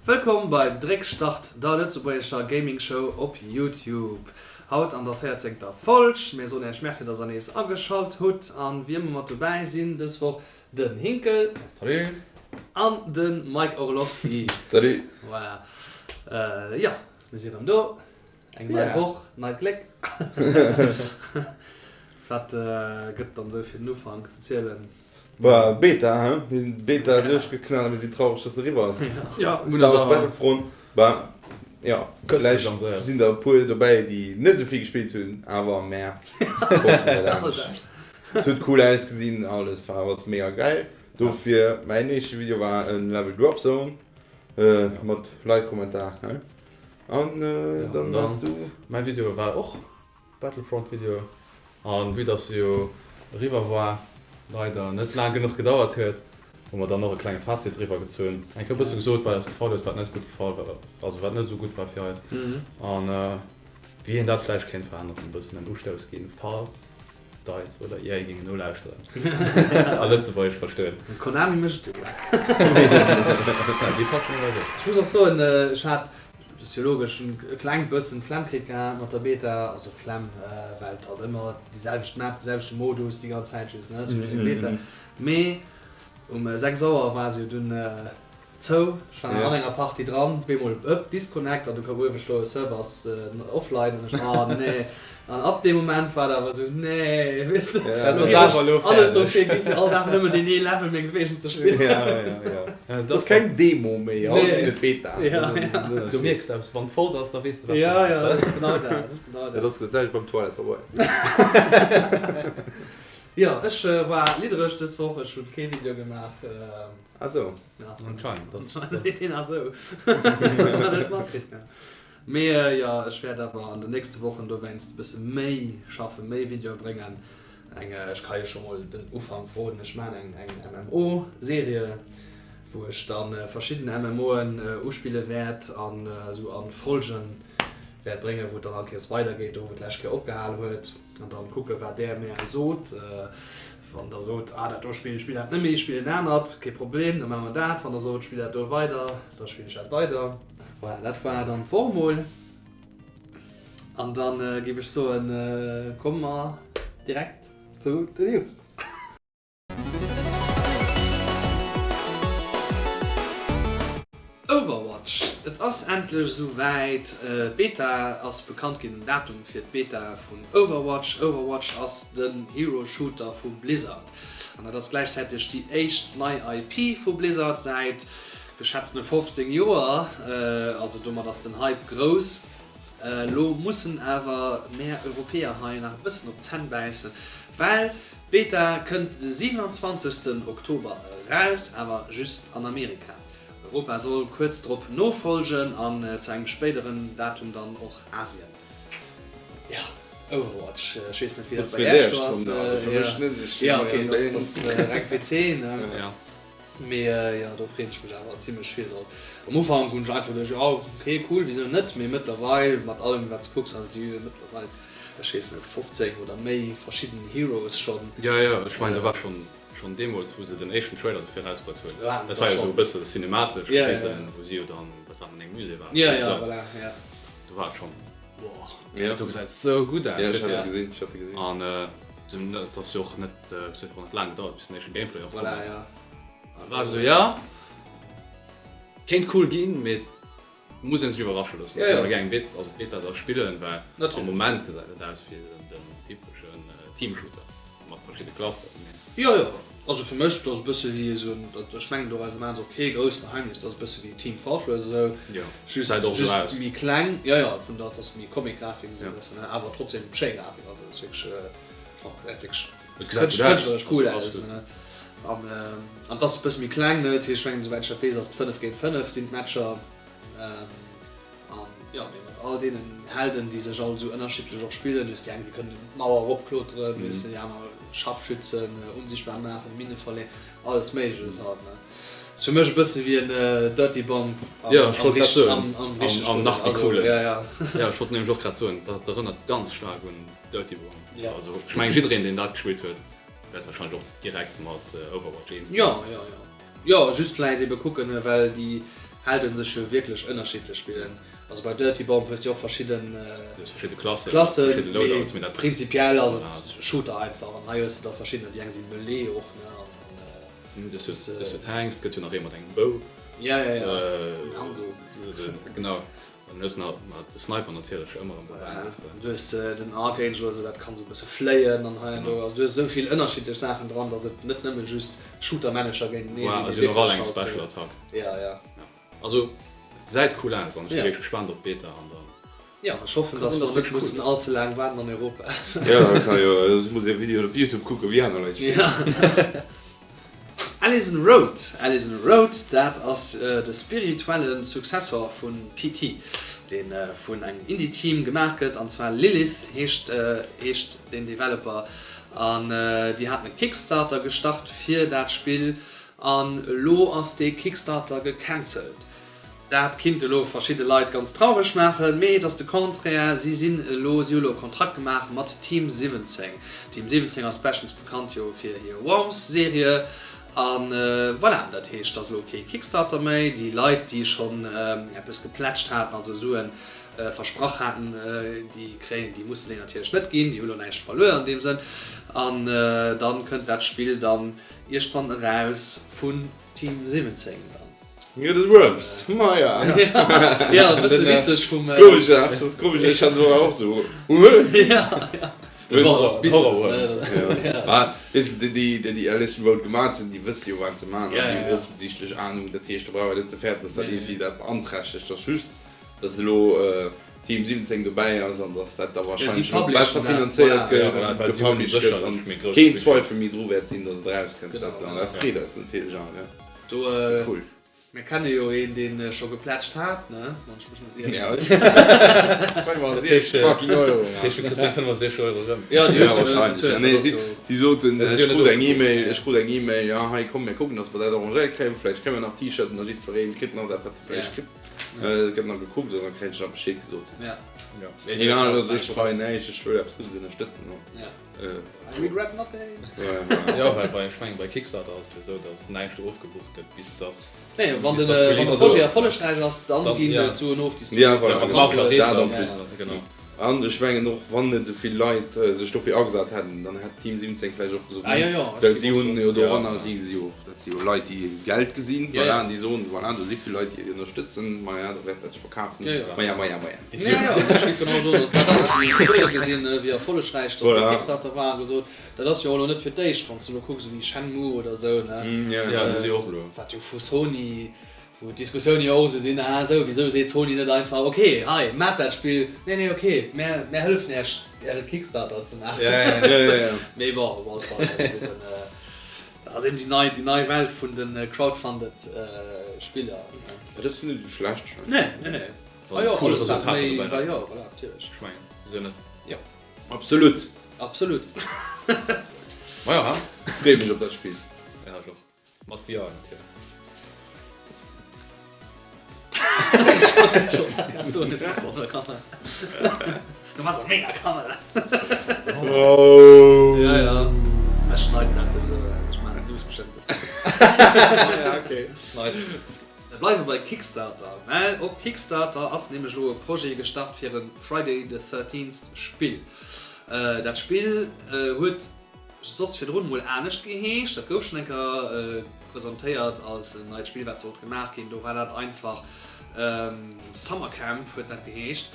Wëllkomm bei Dréckstart, der lëtzebuergescher Gaming Show op Youtube. Haut an der véierzéngter Folg. Mir soen Iech Merci, dass der nees ageschalt hutt. An wéi ëmmer mat dobäi sinn dës Woch den Hinkel. Salut. An de Mike Orlowski. Salut. Voilà. Jo, mir si rëm do. Eng nei Woch, neit Gléck. Wat gëtt dann esou fir den Ufank ze zielen? Bah, Beta, he? Mir hunn d'Beta duerchgeknallt a mir sinn traureg, dass se eriwwer ass. Ja, mir hunn eis awer Battlefront. Bah, jo, vläicht sinn der e puer dobäi, déi net esou vill gespillt hunn, awer mär wollten dat anescht. Et huet cool ausgesinn, alles war awer mega gäil. Dofir, mäin éischte Video war en Level Drop Zone mat Like-Kommentar, he? An dann has du. Mäi Video war och Battlefront Video an vue dass se jo eriwwer war, leider net laang genuch gedauert huet, hu mer dann och e klenge Fazit eriwwer gezunn, eng Kéier e bësse gesot wat eis gefall huet, wat net gutt gefall war, also wat net esou gutt war fir eis an wéi een dat vläicht kéint veränneren, e bëssen en Ustouss ginn falls D'EIS oder EA géingen nolauschteren a Lëtzebuergesch verstoen. Konami mécht et jo. Déi passen op eis op. Ech muss och soen, ech hat, dat ass jo logesch, e klengt bëssen d'Flemm kritt gehat mat der Beta. Also Flemm, well et halt ëmmer déi selwecht Map, de selwechte Modus déi ganz Zäit just, ne, ass jo just eng Beta. Mee um 6 Auer war se jo dunn Zou, ech war nach an enger Partie dran, bemol ëpp, Disconnect an du koum uewe stoe Server ass offline an ech oh nee an ab deem Moment war et awer esou nee weess de lo géif ech alles dofir gi fir all Dag nëmmen deen ee Level mengetwegen ze spillen. Dat ass keng Demo méi, haut sinn et Beta. Du mierks eppes, wann et fort ass, da weess de wat Jo jo, dat ass genau dat, dat ass genau dat. Dat ass dat selwecht beim Toilettepabeier. Jo, ech war liddereg dës Woch, ech hunn kee Video gemaach. Ah sou. Ja. Anscheinend. Das, das seet een ah sou. Das hat man net matkritt. Ja. Mee äh, ja, ech wäert awer an den nächste Wochen dowéinst e bësse méi schaffen, méi Videoe bréngen. Eng, äh, ech ka jo scho mol den Ufank verroden, ech maachen eng, eng MMO-Serie, wou ech dann äh, verschidden MMOen äh, uspille wäert an äh, sou an Folgen wäert bréngen, wou et dann all Kéiers weidergeet, do wou et d'lescht Kéier opgehal huet. An dann kucken, wat där mär sot. Wann der sot, ah dat do Spill, spill dat net méi, spill en anert, kee Problem, da maache mer dat. Wann der sot, spill dat do weider, da spillen ech dat weider. Voilà, dat war dann d'Woch mol. An dann géif ech soen, komme mer direkt zu den News. Overwatch, Et ass endlech esou wäit, d'Beta ass bekannt ginn, den Datum fir d'Beta vun Overwatch. Overwatch ass den Hero Shooter vu Blizzard an dat ass gläichzäiteg déi éischt nei IP vu Blizzard säit geschätztene 15 Joer, also domat ass den Hype grouss. Elo mussen awer mär Europäer hei nach e bëssen op d'Zänn bäissen, well D'Beta kënnt de 27 Oktober eraus, awer just an Amerika. Europa soll kuerz drop nofolgen an zu engem spéideren Datum dann och Asien. Jo, Overwatch, ech weess net wéi dat bei Iech do ass. Jo, ok, dat ass reng PC, ne? Mee jo, do freeën ech mech awer zimmlech vill drop. Am Ufank hunn ech einfach geduecht, jo ok, cool, wisou net? Mee mëttlerweil, mat allem wat s kucks, also déi hu jo mëttlerweil, ech weess net, 15 oder méi verschidden Heroes schonn. Jo, jo, ech mengen do war schonn, schonn deemools wou se den éischten Trailer dofir erausbruet hunn, dat war jo esou e bësse cinematesch gewisen, wou si jo dann, wat war dat, an engem Musée waren oder esou eppes, do war et schonn, woah, do gesäit esou gutt aus, an et ass jo och net. Et huet och net laang gedauert bis den éischten Gameplay och komm ass. An war ech esou, jo, kéint cool ginn, mee muss een sech iwwerrasche loossen. Ech géif gär eng also d'Beta da spillen, well am Moment gesäit et aus wéi den typeschen Teamshooter mat verschidde Klassen. Jo, jo, also fir mech, dat ass e bësse wéi esou en, ech mengen dorauser maachen se och kee grousst Geheimnis, dat ass e bësse wéi Team Fortress esou, just just méi kleng, jo, jo, vun datt ass méi Comic-Grafik esou e bëssen, awer trotzdem schéi Grafik, also ass wierklech. Et gesäit gutt aus. Kënschtleresch cool aus. An an et ass e bësse méi kleng, ne? Dat heescht, ech mengen, souwäit ech dat weess, ass et 5 géint 5 sinn d'Matcher. An jo, mee mat all deenen Helden, déi sech all esou ënnerschiddlech och spillen. Du hues déi eng, déi kënnen d'Mauer eropkloteren, weess de, déi aner Scharfschützen, unsichtbar maachen, Minne verleeën, alles Méigleches halt, ne? Ass fir mech e bësse wéi en Dirty Bomb am, ja, am, richt, am, am richteg am nach méi coolen. Ja, ja. Ja, ech wollt nämlech och grad soen, dat erënnert ganz staark un Dirty Bomb. Ja. Also ech mengen jiddereen deen dat gespillt huet wäert wahrscheinlech och direkt mat Overwatch eens ginn. Ja, ja, ja. Jo, just vläicht ebe kucken, well déi Hält un sech jo wierklech ënnerschiddlech spillen. Also bei Dirty Bomb hues de jo och verschidden Klassen, mee prinzipiell ass et Shooter einfach. An hei hues de der verschiddener, déi eng si Melee och, ne, an. Du hues jo Tanks, et gëtt jo nach ee mat engem Bou. Ja, ja, ja, den Hanzo. Genau, an du hues nach de Sniper natierlech ëmmer erëm dobäi, weess de. Du hues den Archangel, also dat kann esou e bësse fléien an hei an do. Also du hues esou vill ënnerschiddlech Saachen dran, datt et net nëmme just Shooter-Männecher géintenee sinn, mee wierklech halt. Eng Special Attack. Ja, ja. Also et gesäit cool aus an ech si wierklech gespaant op d'Beta an dann. Ja, ech hoffen dass mer net mussen all ze laang waarden an Europa. Ja, da kann jo, ech muss e Video op Youtube kucken wéi aner Leit spillen. Allison Road, Allison Road, dat ass de spirituelle Successor vu PT, dee vun engem Indie-Team gemaach gëtt, an zwar Lilith heescht heescht deen Developer, an déi haten e Kickstarter gestart fir dat Spill An elo ass dee Kickstarter gecancelt. Dat kinnt elo verschidde Leit ganz traureg maachen, mee et ass de Contraire, si sinn elo, si hu elo e Kontrakt gemaach mat Team 17. Team 17 ass beschtens bekannt jo fir hir Worms-Serie. A voilà, dat heescht, et ass elo kee Kickstarter méi. Déi Leit, déi schonn eppes gepledged haten, also Suen versprach haten, déi kréien, déi mussen déi natierlech net ginn, déi hu lo näischt verluer an deem Sënn. An dann kënnt dat Spill dann Iergwann eraus vun Team 17 dann. Jo, de Worms, maja. Ja, e bësse witzeg vum. Dat ass komesch, ja, dat ass komesch, ech hat elo och esou, What? Ja, ja. De Horror Business, ne? Ja. Ma weess de, déi, déi déi Alice Road gemaat hunn, déi wësse jo, wat se maachen an déi hu offensichtlech Anung. Dat heescht, do brauch een net ze fäerten, dass dat iergendwéi dat beanträchtegt. Dat ass just, dass elo. Team 17 dobäi ass an dass dat da wahrscheinlech och besser finanzéiert gëtt, gepublished gëtt an keen Zweifel méi dru wäert sinn, dass et erauskënnt. Dat an dat freet eis natierlech all, ja. Do, Cool. Mir kenne jo een, deen scho geplätscht hat, ne, wann ech mech net ieren. Ja, 65 fucking Euro, ja. Heescht, du kriss deng 65 Euro erëm? Ja, déi hues du net bezuelt, dat ass jo. Si soten, ech krut eng E-Mail, ech krut eng E-Mail, ja hei komm mir kucken, dass mer dat arrangéiert kréien, vläicht kréie mer nach T-Shirten a jiddweree kritt nach dat, wat e vläicht kritt. Et gëtt nach gekuckt an da kréien ech nach Bescheed gesot. Ja. Ja. Egal, also ech bereien näischt, ech wëll eppes Guddes ënnerstëtzen. Ja. I regret nothing. Jo, well bei, ech mengen bei Kickstarter ass et jo esou, datt näischt ofgebucht gëtt, bis datt. Nee, wann den, wann de Projet erfollegräich ass, dann ginn d'Suen of, déi s du Ja, voilà, gemaach hues. Dat en plus. Genau. An ech mengen och, wann net esou vill Leit sech dofir agesat hätten, dann hätt Team 17 vläicht och gesot, Ah, jo, jo, ech well géif si och hunn soen. jo doranner, si si jo, dat si jo Leit, déi Geld gesinn, Ja, voilà, ja. an déi soen, voilà, do si vill Leit, déi ënnerstëtzen, maja, da wäert dat sech verkafen, Ja, ja. maja, maja, maja. Ja, ja, ech géif genau soen, dass dat ass, si hunn Zuele gesinn, wéi erfollegräich dass de Voilà. Kickstarter war a gesot, dat ass jo och elo net fir d'éischt, wann s du elo kucks, esou wéi Shenmue oder esou, ne, Ja, Ja, déi si och elo. wat jo vu Sony Wou d'Diskussioune jo och esou sinn, ah esou, wisou seet Sony net einfach, ok, hei, maacht dat Spill, nee, nee, ok, mär, mär hëllefen Iech, Äre Kickstarter ze maachen. Mee bon, op alle Fall, dat ass eben, dat ass eben déi nei, déi nei Welt vun de crowdfunded Spiller. Dat ass net esou schlecht. Nee, nee, nee. Wann Ah jo, cool alles wat Resultater méi, dobäi wa jo, rauskommen. voilà, natierlech. Ech mengen, wisou net? Jo. Absolut. Absolut. Majo, ha? Ech freeë mech op dat Spill. Ja, ech och. Mat VR natierlech. Du wars op menger Kamera. Oh. Ja, ja. Ech schneiden dat souwisou eraus. Ech maachen d'News bestëmmt. Ja, okay. Nice. Mir bleiwe bei Kickstarter, well op Kickstarter ass nämlech elo e Projet gestart fir e Friday the Thirteenth Spill. Dat Spill huet Soss virdrun mol anescht geheescht. Dat gouf schonn eng Kéier presentéiert als en neit Spill wat sollt gemaach ginn. Do war dat einfach Summer Camp huet dat geheescht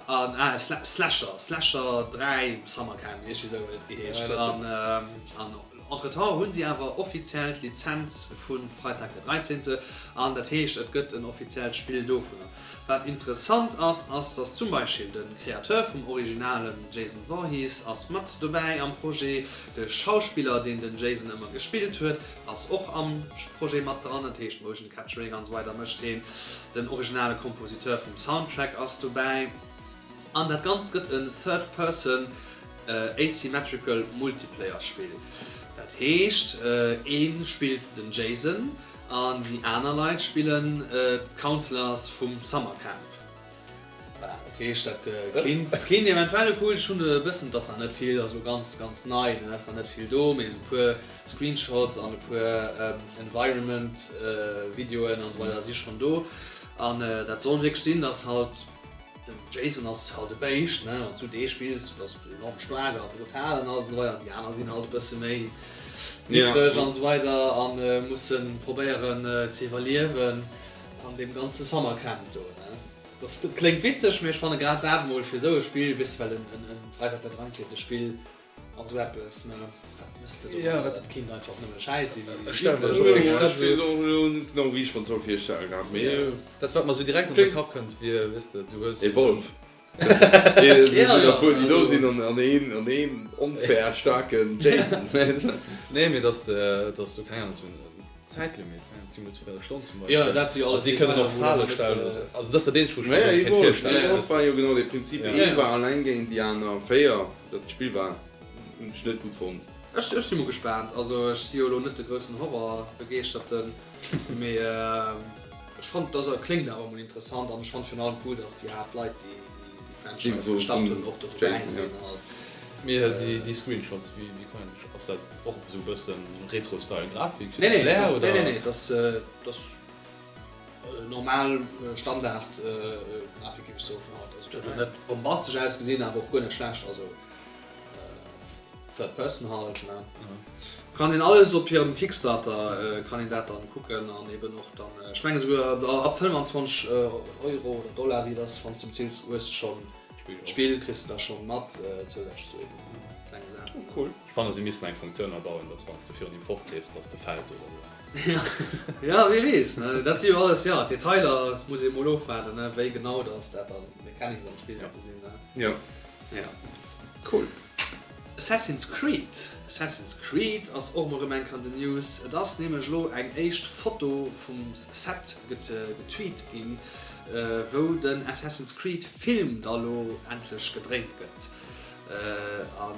an ah Slasher, Slasher 3 Summer Camp, iergendwéi esou huet et geheescht. An an entretemps hunn si awer offiziell d'Lizenz vu Freitag der 13. An dat heescht et gëtt en offiziellt Spill dovunner. Wat interessant ass, ass dass zum Beispill de Créateur vum originalen Jason Voorhees ass mat dobäi am Projet, de Schauspiller deen den Jason ëmmer gespillt huet ass och am Projet mat dran, dat heescht Motion Capturing an esou weider mécht heen, den originale Kompositeur vum Soundtrack ass dobäi an dat Ganzt gëtt en Third Person Asymmetrical Multiplayer Spill. Dat heescht ee spillt den Jason, An déi aner Leit spillen d'Counselors vum Summer Camp. Voilà, dat heescht dat kinnt kinnt eventuell cool. Ech hunn e bëssen, et ass nach net vill, also ganz ganz nei, ne, ass nach net vill do, mee esou e puer Screenshots an e puer Environment Videoen an esou weider si schonn do. An dat soll wierklech sinn, dass halt den Jason ass halt e Béischt, ne, wann s du dee spills, du bass enorm staark a brutal an alles an esou weider, an déi aner sinn halt e bësse méi mickreg an esou weider a musse probéieren ze iwwerliewen an deem ganze Summer Camp do, ne. Dat kléngt witzeg, mee ech fanne grad dat mol fir esou e Spill, weess de, well en Freitag der 13. Spill a sou eppes, ne, wat mëss de do? Dat kinnt einfach nëmme Schäiss sinn, wéi üblech. Ech weess och elo net genau, wéi ech mer dat soll virstellen grad, mee. Dat wat mer sou direkt an de Kapp kënnt wier, weess de, du hues. E Wolf. Et sinn e puer déi do sinn an een an een onfair staarken Jason. Nee, mee dass de, dass du, keng Ahnung, sou en Zäitlimit, keng Ahnung, 10 Minutten, Véierelstonn zum Beispill. Jo, dat si jo alles Détailer, Si kënnen och wou Fale net. stellen oder sou. Also dat ass dat eenzegt, wou ech mer Naja, dat kéint Evolve, virstellen. Evolve war jo genau dee Prinzip, ee war alleng géint déi aner 4, dat d'Spill war, hunn ech net gutt fonnt. Ech si mol gespaant. Also ech si jo elo net de groussen Horror-Begeeschterten, mee ech fonnt dass et kléngt awer mol interessant an ech fonnt virun allem cool, dass déi Haaptleit déi déi Franchise gestart hunn och do dobäi sinn halt. Mee déi Screenshots, wéi kann een sech, ass dat och esou e bëssen Retro-Style Grafik fir de Flair oder? Nee nee nee, dat ass normal Standard Grafik géif ech soen vun haut. Also et huet elo net bombastesch ausgesinn, awer och guer net schlecht. Also Third Person halt ne. Kann een alles op hirem Kickstarter kann een dat dann kucken an eben och dann ech mengen esouguer ab 25 Euro oder Dollar wéi et ass wann s de bezills hues de schonn d'Spill kriss de da schonn mat zousätzlech zu eben klenge Saachen. Oh cool. Ech fannen si missten eng Funktioun abauen dass wann s de virun him fortleefs dass de fäls oder sou. Jo wie weess ne dat si jo alles jo Detailer muss ee mol ofwaarden ne wéi genau dass dat dann d'Mechanics am Spill wäerte sinn ne. Jo. Jo. Cool. Assassin's Creed, Assassin's Creed ass och mol rëm eng Kéier an den News. Et ass nämlech elo eng éischt Foto vum Set getweet ginn, wou den Assassin's Creed Film da lo endlech gedréint gëtt. An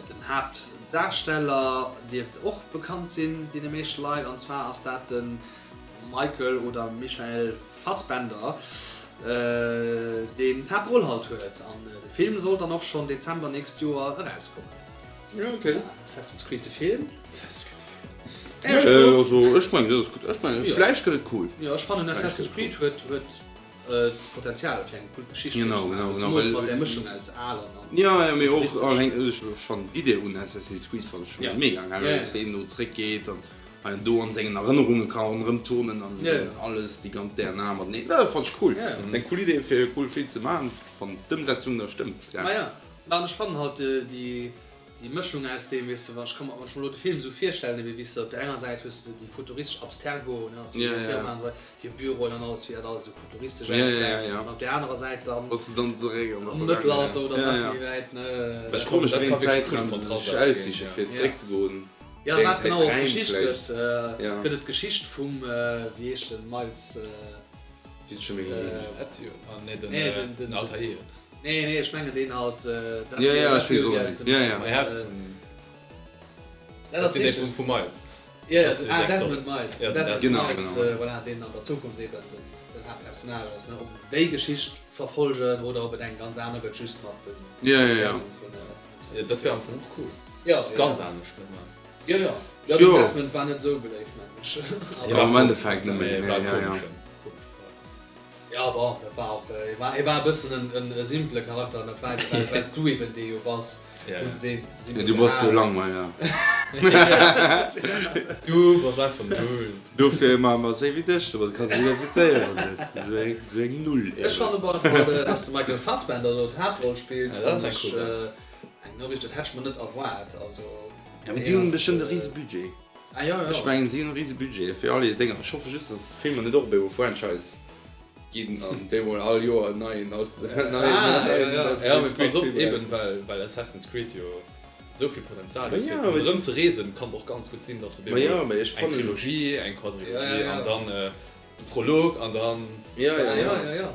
den Haaptdarsteller dierft och bekannt sinn deene meeschte Leit, an zwar ass dat de Michael oder Michael Fassbender, deen d'Haaptroll halt huet an de Film soll dann och schonn Dezember nächst Joer erauskommen. Ja, okay. Assassin's Creed de Film. Assassin's Creed de Film. Also ech mengen dat ass gutt. Ech mengen vläicht gëtt et cool. Jo, ech fannen Assassin's Creed huet huet d'Potenzial fir eng cool Geschicht ze Genau, genau, maachen, genau. zemools mat där Mëschung aus al an an Ja, ja, mee och futuristesch. alleng ech fannen d'Idee un Assassin's Creed fannen ech Ja. scho mega geil, Ja, dass ja. deen do zréckgeet an Hei an do an sengen Erënnerunge ka ronderëm turnen an alles, déi ganz DNA mateneen. Dat fannt ech cool. Eng cool Idee fir e coole Film ze maachen, wann d'Ëmsetzung da stëmmt. Maja, an ech fannen halt déi Mëschung aus deem, weess de, wann ech ka mer, wann ech mer elo de Film esou virstellen, ebe wéi s de op der enger Säit hues de déi futuristesch Abstergo, ne, ass jo hir Firma an esou weider, hir Büroen an alles, wéi dat alles esou futuristesch ausgesäit, an op där anerer Säit dann am Mëttelalter oder nach méi wäit, ne. Ech froe mech, wéi een Zäitraum se sech aussiche fir zeréckzegoen. Jo, wat genau och d'Geschicht gëtt, gëtt et d'Geschicht vum, wéi heescht den, Miles, Ezio, ah nee, den, den Altair. Nee, nee, ech mengen deen halt, dat sinn jo déi aus dem, dat ass dee vum Miles. Jo, jo, ah, Desmond Miles, den Desmond Miles, voilà, deen an der Zukunft eben den Haaptpersonnage ass, ne, ob se déi Geschicht verfolgen oder ob et eng ganz aner gëtt, just mat dem Universum vun. Dat wär am Fong och cool. Ja, Ass ganz anescht net man. Jo, jo. Jo, den Desmond war net esou beléift, mengen ech. Jo, am Endeffekt net méi. War komeschen. Ja, bon, dat war och, e war, e war e bëssen en, en simple Charakter, an dat war eben, well, well s du eben dee jo bass, hunn se dee simpel Du bass jo gehalen. Langweiler. Du bass einfach null. Dofir maache mer esou wéi dech, domat kanns de identifizéieren. Esou eng, esou eng Null Ech eben. fannen op alle Fall, dass de Michael Fassbender do d'Haaptroll spillt, Ja, dat ass fannen eng ech cool Saach. Eng Noriicht, dat hätt ech mer net erwaart. Also, Ja, mee déi hunn bestëmmt e rise Budget. Ah jo, jo. Ech mengen, si hunn e rise Budget fir all hir Dénger. Ech hoffe just, dass d'Filmer net och op eemol Franchise ginn an op eemol all Joer en neien, neien, neien Ja, mee Assassin's pass op, Creed Film eben erauskommt. well, well Assassin's Creed jo esou vill Potenzial huet, Ma fir jo, mee. erëm ze reesen, kann et och ganz gutt sinn, dass op Ma jo, eemol mee ech eng fannen. Trilogie, eng Quadrilogie Ja, ja, an ja. dann de Prolog an dann. Ja, ja, Ja, ja, ja.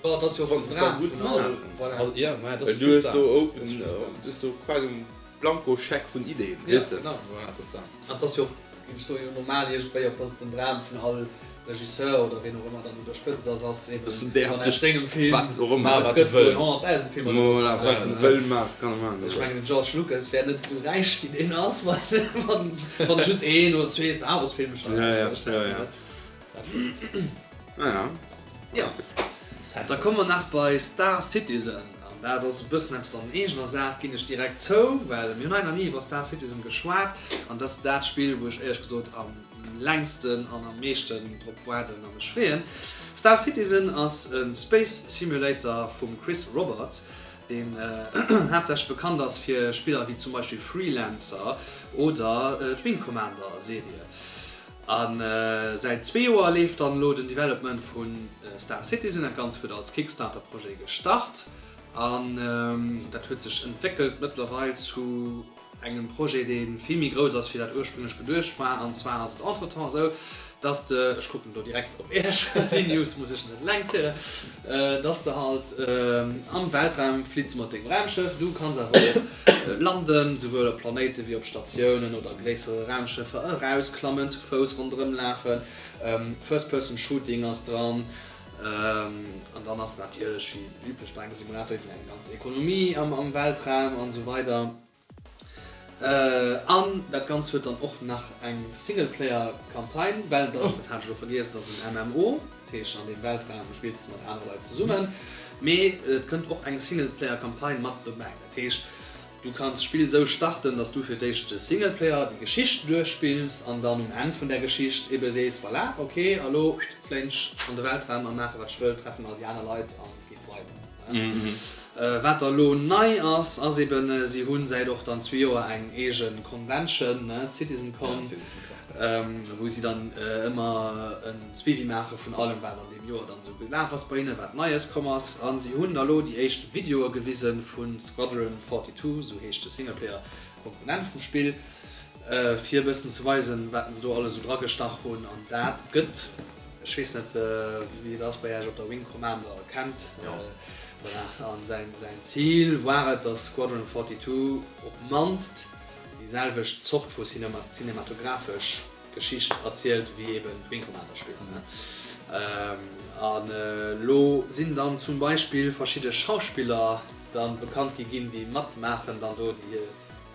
Bon, et ass jo och Wann den se et da Dram gutt vun all, maachen. voilà. Also, ja, mä dat Well ass du hues just dat. do Dat open, ass just dat. du hues do quasi en Blankoscheck vun Ideen, Ja, weess de. genau. Voilà, dat ass dat. An et ass jo och, géif ech soen, jo normal iergendwéi och, dass et den Dram vun all. Regisseur oder ween och ëmmer dann un der Spëtzt ass, ass eben Dass en däerf wann aus dech sengem Film wat och ëmmer eppes wat e gëtt, wou wëll. en 100.000 Filmer drop Voilà, wat en wëll maachen, kann e maachen. Ech mengen den George Lucas wär net esou räich wéi deen ass, wann wann e just een oder zwee Star Wars Filme scho Ja, ja, erausbruecht ja, hätt, ja. ne? Ah ja. Jo. Da komme mer nach bei Star Citizen, an dat ass e bëssen eppes an eegener Saach, ginn ech direkt zou, well mir hunn hei nach ni iwwer Star Citizen geschwat, an dat ass dat Spill, wou ech éierlech gesot am längsten an am meeschten drop waarden a mech freeën. Star Citizen ass e Space Simulator vum Chris Roberts, deen haaptsächlech bekannt ass fir Spiller wéi zum Beispill Freelancer oder d'Wing Commander Serie. A säit zwee Joer leeft dann elo den Development vu Star Citizen. Dat Ganzt huet als Kickstarter-Projet gestart an dat huet sech entwéckelt mëttlerweil zu engem Projet, dee vill méi grouss ass, wéi dat ursprünglech geduecht war. An zwar ass et entretemps esou, dass de, ech kucken do direkt op Iech, déi News muss ech net eleng zielen, dass de halt am Weltraum flitts mat dengem Raumschëff. Du kanns awer och landen, souwuel op Planéite wéi op Statiounen oder gréissere Raumschëffer, erausklammen, zu Fouss ronderëm lafen. First Person Shooting ass dran. An dann ass natierlech, wéi üblech bei engem Simulator, eben eng ganz Ekonomie am Weltraum an esou weider. An dat Ganzt huet dann och nach eng Singleplayer-Campagne, well et ass, dat hat ech elo vergiess, et ass en MMO, dat heescht an deem Weltraum spills de mat anere Leit zesummen, mee et kënnt och eng Singleplayer-Campagne mat dobäi. Dat heescht, du kanns d'Spill esou starten, dass du fir d'éischt de Singleplayer, déi Geschicht duerchspills an dann um Enn vun där Geschicht ebe sees, voilà, ok, a lo fléien ech an de Weltraum a maache wat ech wëll, treffen all déi aner Leit an et geet weider. Wat da lo nei ass, ass eben, si hu säit och dann zwee Joer eng eege Convention, d'CitizenCon, wou si dann ëmmer e Suivi maache vun allem, wat an deem Joer dann esou gelaf ass bei hinne, wat Neies komm ass. A si hunn da lo déi éischt Videoe gewise vu Squadron 42, esou heescht de Singleplayer-Komponent vum Spill, fir e bëssen ze weisen, wat se do alles esou dragestach hunn. An dat gëtt. Ech weess net wéi et ass bei Iech op der Wing Commander kennt. Voilà, an säin säin Zil war et, dass Squadron 42 op d'mannst déi selwecht Zort vu cinematographesch Geschicht erzielt wéi eben d'Wing Commander Spiller. An elo sinn dann zum Beispill verschidde Schauspiller dann bekannt gi ginn, déi matmaachen dann do, déi hir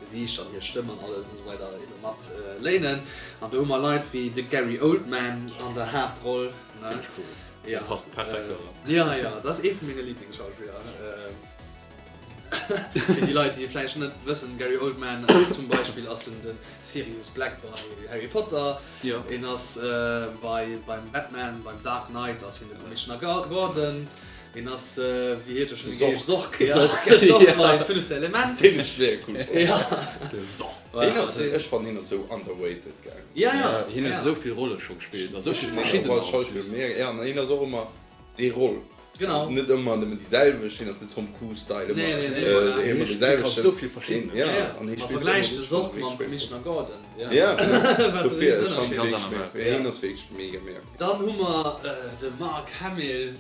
Gesiicht an hir Stëmm an alles an esou weider ebe mat léinen. An do hu mer Leit wéi de Gary Oldman an der Haaptroll. Zimmlech cool. Ja. Passt perfekt do eran. Ja, ja, dat ass ee vu menge Liblingsschauspiller. Fir déi Leit, déi vläicht net wëssen, Gary Oldman zum Beispill ass en de Sirius Black bei Harry Potter. Jo. En ass bei beim Batman, beim Dark Knight ass hien de Commissioner Gordon. Hien ass, wéi heet e schon Zorc. Zorc, ja. Zorc bei Fünfte Element. Deen ech wierklech cool fannen. Ja. De Zorc. Hien ass, ech fannen hien ass esou underrated gaang. Ja, ja. Hien huet esou vill Rolle scho gespillt a sou vill verschidden och als Schauspiller. Ja, an hien ass och ëmmer déi Roll. Genau. Net ëmmer nëmmen déi selwecht, hien ass net Tom Cruise-Style ëmmer. Nee, nee, nee, voilà. Ëmmer dee selwechten. Hie ka sou vill verschiddenes. Ja, an hie Ma spillt vergläich ëmmer de Zorc mam Commissioner Gordon. Ja, genau. Wat de Dofir, ech fannen Riesenënnerscheed. hie Ganz wierklech aner mega. Welt. Hien ass wierklech mega, mega cool. Dann hu mer de Mark Hamill,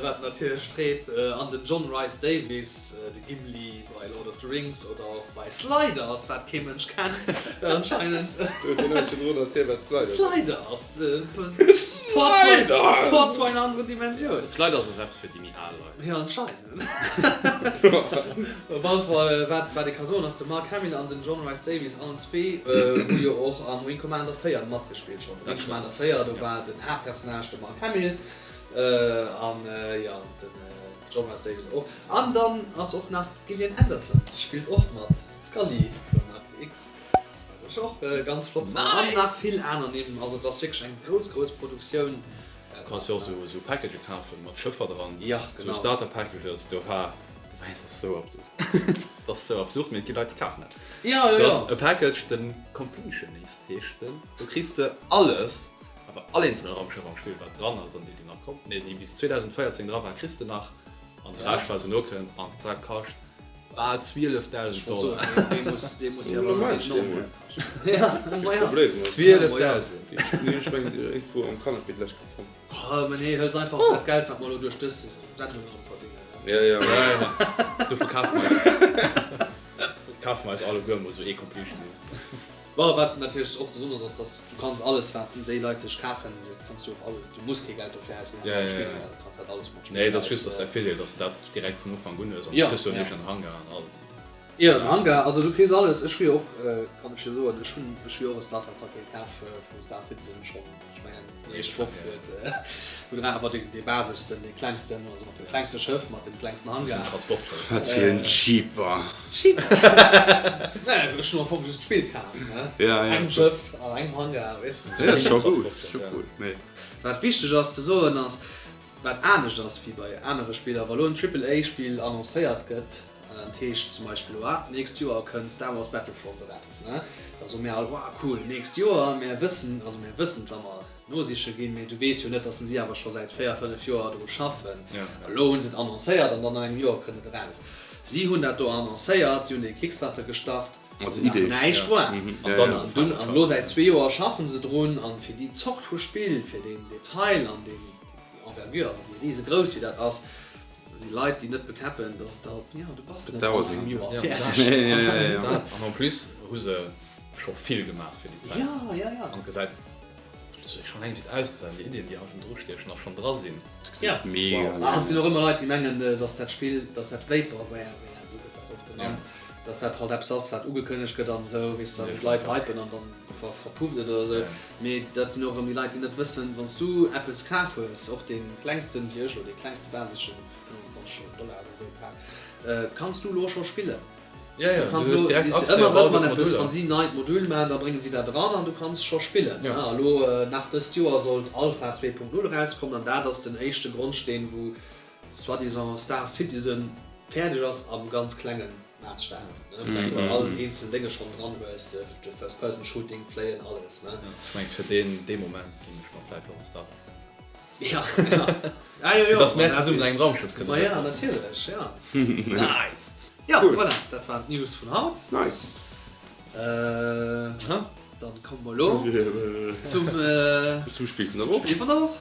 wat natierlech freet, an den John Rhys-Davies, de Gimli bei Lord of the Rings oder och bei Sliders, wat kee Mënsch kennt anscheinend. Deen huet virdrun erzielt, wat Sliders ass. Sliders! Sliders! Tor zu einer anderen Dimension. Sliders ass eppes fir déi méi al Leit. Jo, anscheinend. Op alle Fall, wat wat ee ka soen, ass de Mark Hamill an den John Rhys-Davies, allen zwee hu jo och am Wing Commander 4 matgespillt schonn. Wing Commander 4, do war den Haaptpersonnage de Mark Hamill an jo den John Rhys-Davies och. An dann ass och nach d'Gillian Anderson spillt och mat, d'Scully vun Akte X, wat ech och ganz flott fannen. An nach vill aner Nimm, also et ass wierklech eng grouss grouss Produktioun. Du kanns jo och esou esou Packagë kafen mat Schëffer dran, Ja, esou genau. Starter Packages, do war do war dat ass esou absurd, dat ass esou absurd, mee et gi Leit déi kafen dat. Ja, ja, Dat ja. ass e Package, den Completionist heescht den, do kriss de alles, awer all eenzelne Raumschëff am Spill wat dran ass an déi déi nach kommen, nee déi bis 2014 dra waren, kriss de nach an de Ja. Rescht wat esou nokënnt an dat kascht bal 12.000 Ech wollt soen, Dollar. dee muss, dee muss jo awer Normal, enorm Geld kaschten. Ja, ma ja. Problem. 12.000! Nee, ech mengen iergendwou am Canapé d'lescht gefonnt. Oh, mä nee, hëls einfach dat Geld, wat mer elo duerch dës Sendung erëm verdéngen. Ja, ja. Ja, ja. Dofir kafe mer eis, kafe mer eis alleguer emol esou ee Completionist. Bon, wat natierlech och ze soen ass, ass dass du kanns alles wat déi Leit sech kafen, dat kanns du och alles, du muss kee Geld dofir ausginn an deem Spill, du kanns dat alles mat Nee, et ass just dass säi Virdeel, dass de dat direkt vun Ufank un hues an du kriss jo nicht en Hangar an all. Jo, den Hangar, also du kriss alles. Ech hu jo och, kann ech jo soen, ech hunn, ech hu jo och e Starter-Paket kaf vu Star Citizen schonn, ech mengen déi éischt Woch wou et, wou dra awer dee basechsten, dee klengsten, also mat dem klengste Schëff, mat dem klengsten Hangar. Transportschëff. Wat fir en Cheaper. Cheaper? Nee, ech hunn am Fong just d'Spill kaf, ne? Ja, ja. Engem Schëff an engem Hangar, weess de. Ja, scho gutt, scho cool, mee. Wat wichteg ass ze soen ass, Wat anescht ass wéi bei anere Spiller, wa lo en Triple A Spill annoncéiert gëtt, dat heescht zum Beispill oa d'nächst Joer kënnt Star Wars Battlefront eraus, ne, da soe mir all oa cool, d'nächst Joer, mär wëssen, also mär wëssen et wa mer nosiche ginn, mee du weess jo net, datt si awer scho säit 4, 5 Joer dru schaffen, elo hu se et annoncéiert an dann an engem Joer kënnt et eraus. Si hunn dat do annoncéiert, si hunn dee Kickstarter gestart, Als wou nach Idee. näischt war. An dann An dunn, an elo säit zwee Joer schaffen se drun, an fir déi Zort vu Spill, fir deen Detail an deen, déi Envergure, also déi risegrouss wéi dat ass, si Leit déi net bekäppen, dass et halt, jo, du bass net an engem Joer fäerdeg. An en plus hu se scho vill gemaach fir déi Zäit. Jo, jo, jo. An et gesäit schonn eng wéi et ausgesäit, déi Iddien déi hannendru stiechen a schonn dra sinn. Jo, Mega an et sinn och ëmmer Leit déi mengen, dass dat Spill, dass dat Vaporware, esou gëtt dat oft genannt, dass dat halt eppes ass wat ugekënnegt gëtt an esou, weess de, wou d'Leit hypen an dann verpufft et oder esou. Mee dat sinn och erëm déi Leit, déi net wëssen, wann s du eppes kaf hues, och dee klengsten, wéi ech elo, dee klengste basesche 25 Dollar oder esou kaf, kanns du elo scho spillen. Du kanns elo, si si ëmmer erëm an eppes, wann si neit Modul maachen, da bréngen si dat eran an du kanns scho spillen. A elo nach dëst Joer sollt Alpha 2.0 erauskommen an dat ass den éischte Grondsteen, wou soi-disant Star Citizen fäerdeg ass am ganz klengen Maasstaf, ne, wou s du all eenzel Dénge schonn dran hues, de First Person Shooting, d'Fléien, alles, ne. Ech mengen fir deen dee Moment ginn ech mer vläicht och e Starter Pack. Ja, ja. Ah, jo, jo. Fir dass mär zesummen an engem Raumschëff kënnen Ma ja, sëtzen. natierlech, ja. Nice! Ja, voilà, dat waren d'News vun haut. Nice! Äh, dann komme mer elo zum, zum Spill vun der Woch. Spill vun der Woch.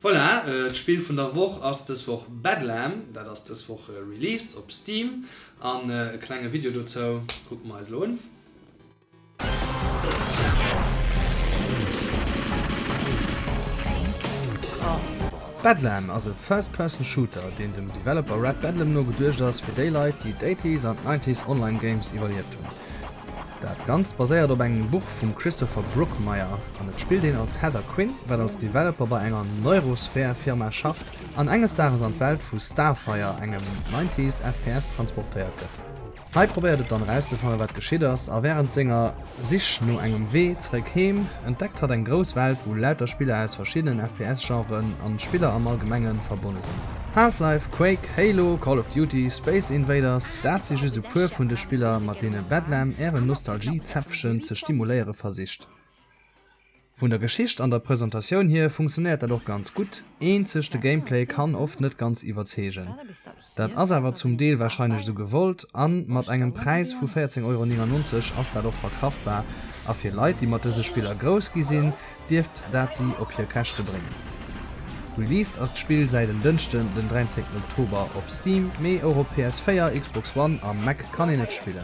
Voilà, d'Spill vun der Woch ass dës Woch Bedlam. Dat ass dës Woch released op Steam. An e klenge Video dozou kucke mer eis elo un. Bedlam ass e First-Person-Shooter, deen dem Developer Red Bedlam no geduecht ass fir déi Leit, déi d'Eighties an d'Nineties Online Games iwwerlieft hunn. Dat Ganzt baséiert op engem Buch vum Christopher Brookmyre an et spillt een als Heather Quinn, wat als Developer bei enger Neurosphäre-Firma schafft an enges Daages an d'Welt vu Starfire, engem Nineties FPS, transportéiert gëtt. Hei probéiert et dann erauszefannen wat geschitt ass a wärend senger Sich no engem Wee zeréck heem entdeckt hatt eng grouss Welt wou lauter Spiller aus verschiddenen FPS Genren an Spiller am allgemengen verbonne sinn. Half-Life, Quake, Halo, Call of Duty, Space Invaders, dat si just e puer vun de Spiller mat deene Bedlam ären Nostalgie-Zäpfchen ze stimuléiere versicht. Vun der Geschicht an der Presentatioun hier funktionéiert dat och ganz gutt, eenzeg de Gameplay kann oft net ganz iwwerzeegen. Dat ass awer zum Deel warscheinlech esou gewollt an mat engem Präis vu 14,99 Euro ass dat och verkraftbar a fir Leit déi mat dëse Spiller grouss gi sinn, dierft dat si op hir Käschte bréngen. Released ass d'Spill säit en Dënschden den 13 Oktober op Steam, mee och op PS4, Xbox One a Mac kann een et spillen.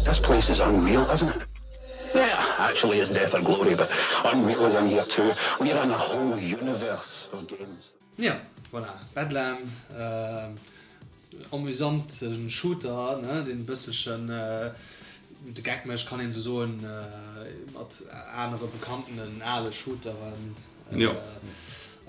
This place is unreal, isn't it? Yeah, actually it's death or glory, but unreal is in here too. We're in a whole universe of games. Jo, voilà, Bedlam, amüsante Shooter, ne, deen e bësselchen de Geck mécht, kann een esou soen, mat anere bekanntenen ale Shooteren. Jo.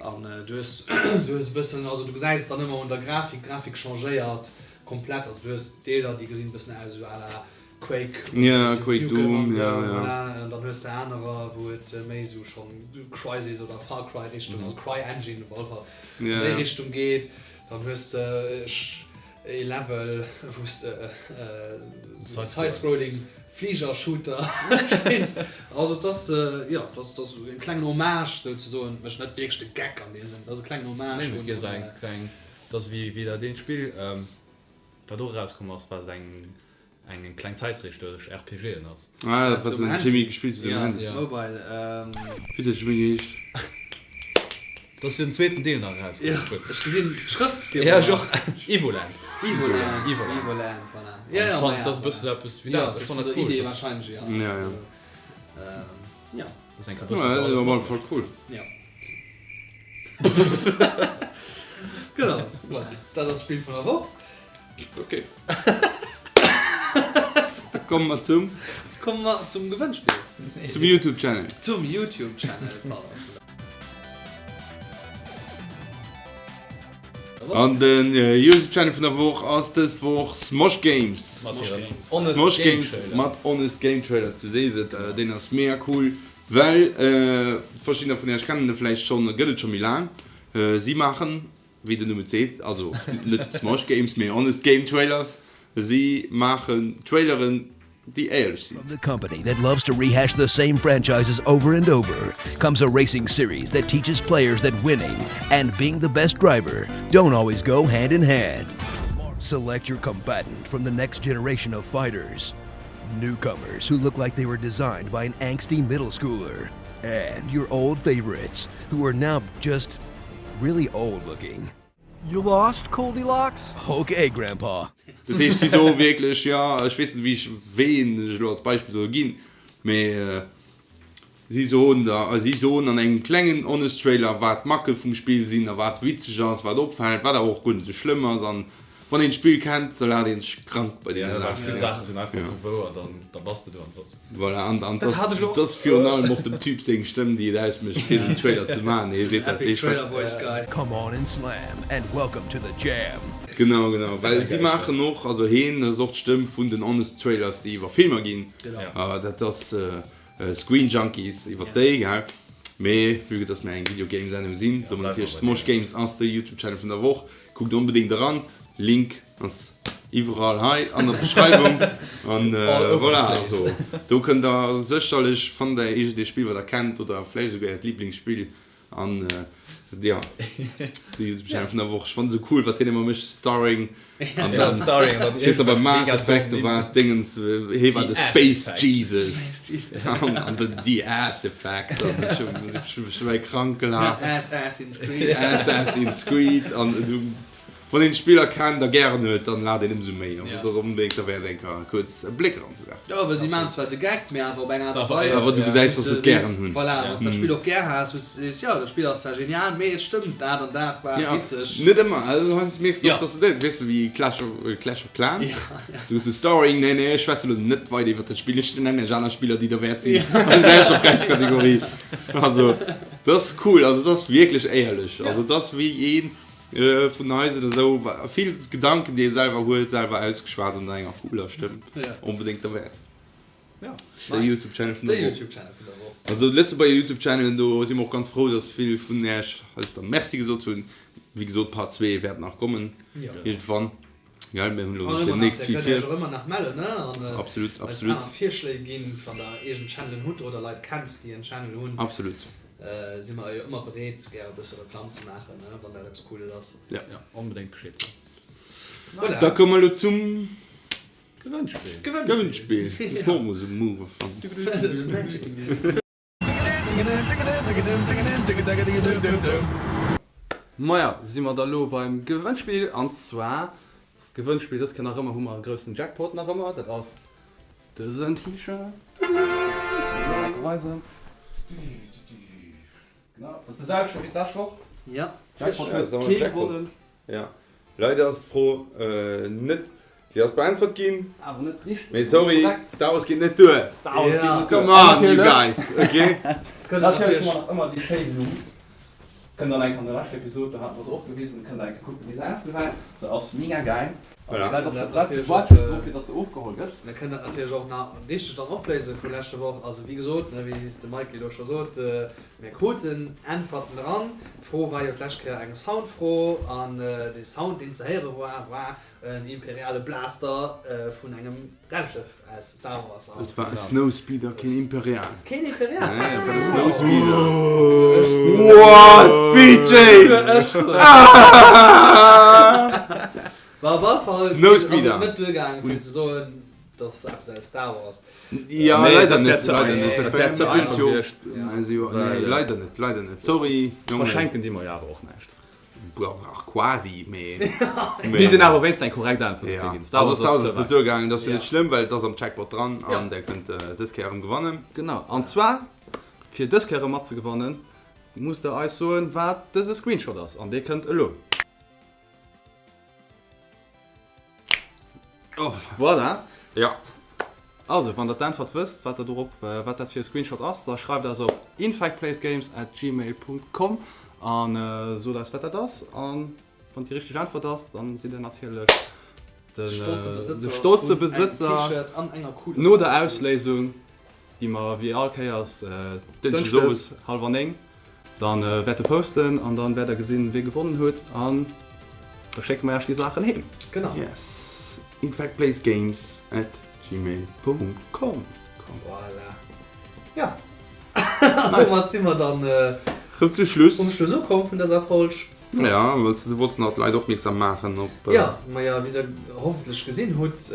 An du hues, du hues e bëssen, also du gesäis et dann ëmmer un der Grafik, d'Grafik changéiert komplett, also du hues Deeler, déi gesinn e bëssen aus esou à la Quake, ja, Duke Quake Nukem Doom, an esou, ja, ja. voilà. An dann hues de anerer, wou et méi esou schonn Crysis oder Far Cry Richtung, also CryEngine op alle Fall, an Ja, déi ja. Richtung geet. Dann hues de ee Level, wou s de esou e Side-Scrolling Fliger-Shooter spills. Also et ass, jo, et ass, et ass e klengen Hommage souzesoen, mécht net wierklech de Geck an deem Sënn, et ass e klengen Hommage Nee, et un. gëtt esou eng kleng, et ass wéi, wéi dat eent Spill, wat och erauskomm ass, wat eng Eng kleng Zäitrees duerch RPGen ass. Ah, dat wat den Jimmy gespillt huet um Handy. Ja, Mobile. Wéi huet dat Spill geheescht? Dat ass jo den zweeten Deel nach erauskomm. Jo, ech gesinn d'Schrëft virun mer. Ja, ech och. Evoland. Evoland, Evoland, voilà. Ja, ja, ma ja. Dat ass e bësse eppes wéi dat. Ech fannen dat cool. Idee wahrscheinlech, ja. Ja, ja. Ja. Dat ass eng Kéier e bësse wou alles mat. Voll cool. Ja. Genau, voilà. Dat ass d'Spill vun der Woch. Ok. Da komme mer zum. Komme mer zum Gewënnspill. Zum YouTube Channel. Zum YouTube Channel, pardon. An den YouTube Channel vun der Woch ass dës Woch Smosh Games. Smosh Games. Smosh Games mat Honest Game Trailers, du sees et, deen ass mega cool, well verschiddener vun iech kennen e vläicht schonn, gëtt et scho méi laang. Si maachen Wéi den Numm et seet, also net Smosh Games, mee Honest Game Trailers, si maachen Traileren, déi éierlech sinn. From the company that loves to rehash the same franchises over and over comes a racing series that teaches players that winning and being the best driver don't always go hand in hand. Select your combatant from the next generation of fighters. Newcomers who look like they were designed by an angsty middle schooler. And your old favorites who are now just really old looking. You lost, Goldilocks? Okay, Grandpa. Dat heescht, si soe wierklech, jo, ech weess net, wéi ech, ween ech elo als Beispill soll ginn, mee si soen da, si soen an engem klengen honest Trailer, wat d'Makel vum Spill sinn a wat witzeg ass, wat opfält, wat awer och guer net esou schlëmm ass. An Wann een d'Spill kennt, da laacht een sech krank bei deene Saachen. Vill Saache sinn einfach esou wouer, dann da bass de do an trotzdem. Voilà, an an dat ass virun allem och dem Typ seng Stëmm, déi et ausmécht, fir den Trailer ze maachen. Hie seet dat, hie schwätzt. Come on and slam and welcome to the jam. Genau, genau, well si maachen och, also hien ass och d'Stëmm vun den Honest Trailers, déi iwwer Filmer ginn. Dat ass Screen Junkies, iwwer déi, gell. Mee vue que dass mir eng Video Game Sendung sinn, soe mer natierlech, Smosh Games ass de Youtube Channel vun der Woch. Kuckt onbedéngt eran, Link ass iwwerall hei an der Beschreiwung an voilà, also do kënnt der sécherlech, fannt der iergend ee Spill wat der kennt oder vläicht esouguer äert Liblingsspill an jo, de Youtube Channel vun der Woch. Ech fannen esou cool wat hien ëmmer mécht, Starring an dann steet da beim Mass Effect do war d'Déngens, hie war de Space Jesus an den The Ass Effect an ech hu mech dobäi krank gelaacht. Assassin's Creed. Assassin's Creed an du wann een d'Spiller kennt a gären huet, dann laacht een ëmsou méi. Also et ass onbedéngt derwäert eng Kéier kuerz e Bléck eranzewerfen. Jo, well si maachen zwar de Gag, mee awer op eng Aart a Weis, Awer du gesäis, dass se et gären hunn. Voilà, wann s de dat Spill och gär has, wou s de sees, jo, dat Spill ass zwar genial, mee et stëmmt, dat an dat war witzeg. Net ëmmer, also heiansdo mierks de och, dass se net, weess de, wéi Clash of, Clash of Clans, du hues de Starring, nee, nee, ech schwätze lo net weider iwwer dat Spill, ech nennen iech aner Spiller, déi derwäert sinn, an der selwechter Präiskategorie. Also, dat ass cool, also dat ass wierklech éierlech, also dat ass wéi ee vun eis oder esou, vill Gedanken, déi ee selwer huet, selwer ausgeschwat an enger cooler Stëmm, onbedéngt derwäert. De Youtube Channel vun der Woch. Also Lëtzebuerger Youtube Channelen, do si mer och ganz frou, dass vill vun Äech eis da Merci gesot hunn. Wéi gesot, Part 2 wäert nach kommen iergendwann. Gell, mir hunn elo nach deemnächst vill vir. Ëmmer nach mellen, ne? An absolut, absolut. Eis aner Virschléi ginn, wann der eegen Channelen hutt oder Leit kennt, déi en Channel hunn. Absolut. Si mer jo ëmmer bereet, gär e bësse Reklamm ze maachen, ne, wann dat eppes Cooles ass. Ja. Ja, onbedéngt Bescheed soen. Voilà. Da komme mer elo zum Gewënnspill. Gewënnspill. Ech wollt mol esou Move fannen. Maja, si mer da lo beim Gewënnspill an zwar d'Gewënnspill dës Kéier nach ëmmer hu mer e groussen Jackpot nach ëmmer, dat ass dësen T-Shirt. Weisen. Genau, dat ass de selwechten wéi d'lescht Woch. Ja. Jackpot huet kee gewonnen. Ja, leider ass d'Fro net, si ass beäntwert ginn, Awer net richteg. mee sorry, Star Wars geet net duer. Star Wars geet net duer. Come on you guys, ok? Natierlech hu mer nach ëmmer déi schéi Blumm. Kënnt dann eng an der leschter Episode, do hate mer se och gewisen, kënnt der eng Kéier kucken wéi se ausgesäit. Se ass mega gäil. Voilà. Läit och scho prett, du waart just drop fir dass se ofgeholl gëtt. Mir kënnen dat natierlech och nach richteg dann opléise vu leschte Woch. Also wéi gesot, ne, wéi s de Mike elo scho sot, mir kruten Äntwerten eran. D'Fro war jo d'lescht Kéier eng Soundfro an dee Sound deen ze héiere war, war en imperiale Blaster vun engem Raumschëff aus Star Wars. Et war e Snowspeeder, keen Imperial. Keen Imperial? Nee, et war de Snowspeeder. What, BJ? War op alle Fall Snowspeeder. ass et net duergaangen fir ze soen. Dat ass eppes aus Star Wars. Jo, Nee, leider dat wär net, ze leider einfach. net. Dat wär ze einfach gewiescht. Nee, leider net, leider net. Sorry, Jongen. Verschenken di mer jo awer och näischt. Ach, quasi, mee. Mir sinn awer wéinst eng korrekt Äntwert dofir ginn. Star Wars ass net duergaangen, dat ass jo net schlëmm, well et ass am Checkbot dran an der kënnt dës Kéier erëm gewannen. Genau, an zwar, fir dës Kéier erëm matzegewannen, musst der eis soen, wat dëse Screenshot ass, an dee kënnt elo. Oh. Voilà. Ja. Also, wann der d'Äntwert wësst, wat der dorop, wat dat fir e Screenshot ass, da schreift eis op infactplaysgames at gmail Punkt com a sot eis, wat dat ass. A wann et déi richteg Äntwert ass, dann sidd der natierlech den stolze Besëtzer no der Ausléisung. Déi mer wéi all Kéiers Dënschdes hallwer 9 dann wäerte posten an dann wäert der gesinn wee gewonnen huet an da schécke mer iech déi Saachen heem. Genau. Yes. Infactplaysgames at gmail Punkt com. Voilà. Ja. An domat si mer dann Rëm zum Schluss. um Schluss ukomm vun dëser Folg. Ja, wëlls du wollts nach d'Leit opmierksam maachen op. Ja, maja, wéi der hoffentlech gesinn hutt,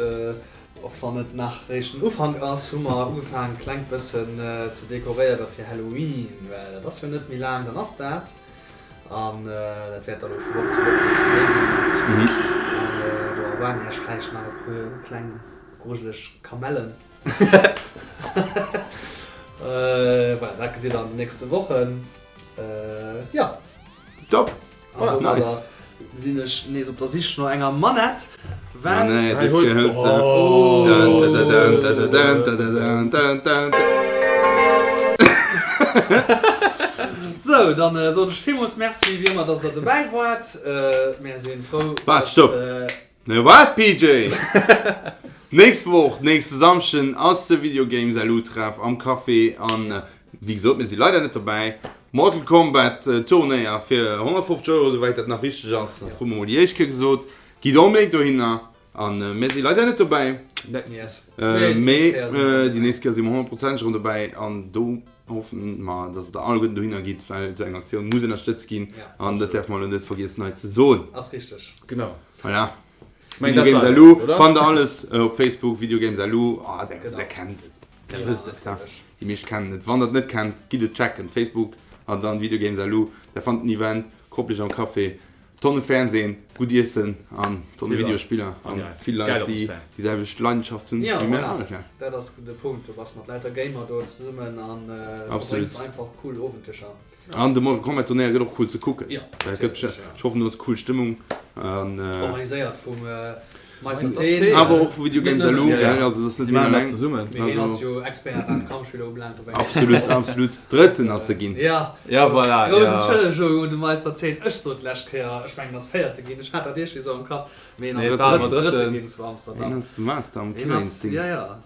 Och wann et nach réischt den Ufank ass, hu mer ugefaangen klengt bëssen ze dekoréiere fir Halloween, well dat ass jo net méi laang, dann ass dat. An dat wäert da lo vu Woch zu Woch e bësse méi ginn. Spooky. An do erwaarden Iech vläicht nach e puer kleng grujeleg Kamellen. Voilà, dat gesitt der an den nächste Wochen. Jo. Top! An domadder sinn ech nees op der Sich no enger Manett, well. Sou, dann soen ech villmools Merci wéi ëmmer, dass der dobäi waart. Mär sinn frou, Waart, dass. stopp! Ne wat PJ? Nächst Woch, nächste Samschden ass de Video Games LU Treff am Café an wéi gesot mir si leider net dobäi. Mortal Kombat Turnéier fir 150 Euro, souwäit dat nach richteg ass, dat krute mer mol déi éischt Kéier gesot. Gitt onbedéngt dohinner an mir si leider net dobäi. Mee déi nächst Kéier si mer honnertprozenteg erëm dobäi an do hoffen mer, dass der alleguerten dohinner gitt, well esou eng Aktioun muss ënnerstëtzt ginn an dat däerfe mer elo net vergiessen hei ze soen. Ass richteg. Genau. Voilà. Meng, dat Videogames war LU, alles, oder? fannt der alles äh, op Facebook, Videogames LU, ah, der, Genau. der kennt et. Der Ja, wësst et, ja. natierlech. Déi meescht kennen et. Wann der et net kennt, gitt et checken. Facebook an dann Videogames LU, der fannt den Event, Koplech am Café, Tonne Fernsehen, gutt Iessen an Tonne Vill Leit. Videospiller an Geil. vill Geil Leit, déi Atmosphär. déi selwecht Leidenschaft hunn Ja, wéi mir voilà. alle. Ja. Dat ass de Punkt. Du bass mat lauter Gamer do zesummen an äh, Absolut. verbréngs einfach cool Owendtischer. An de Mortal Kombat Turnéier gëtt och cool ze kucken. Jo, Dat gëtt natierlech, ja. Ech hoffen do ass cool Stëmmung an Organiséiert vum Meister Meister C. C. awer och vu Video Games Net LU, nëmmen. Ja, ja. gell, also dat ass net Si hien maachen dat eleng. zesummen. Mee hien Also- ass jo Expert wat Kampfspiller ubelaangt op engem. Absolut, absolut. Drëtten ass e ginn. Ja, Ja, voilà, grouss ja. Entschëllegung un de Meister C. Ech sot d'lescht Kéier, ech mengen ass Véierte ginn, ech hat dat iergendwéi sou am Kapp, mee hien ass Nee, et war awer Drëtte Drëtten. ginn zu Amsterdam. Hien ass de Master am Hien ass, Killer ja, ja.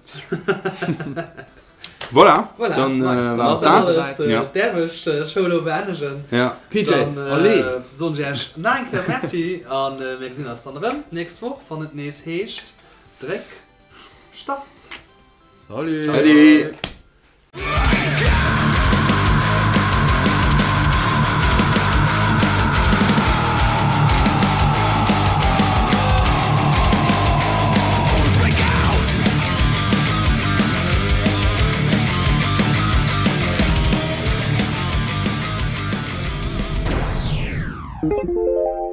Voilà, Voilà, dann nice. äh, Dann war ass dat. alles. Äh, Ja. Däerf ech äh, d'Show elo beendegen? Ja. PJ, Dann äh, allez! soen ech Iech nach eng Kéier Merci an äh, mir gesinn eis dann erëm d'nächst Woch, wann et nees heescht Dréck Start. Salut! Salut. Thank you.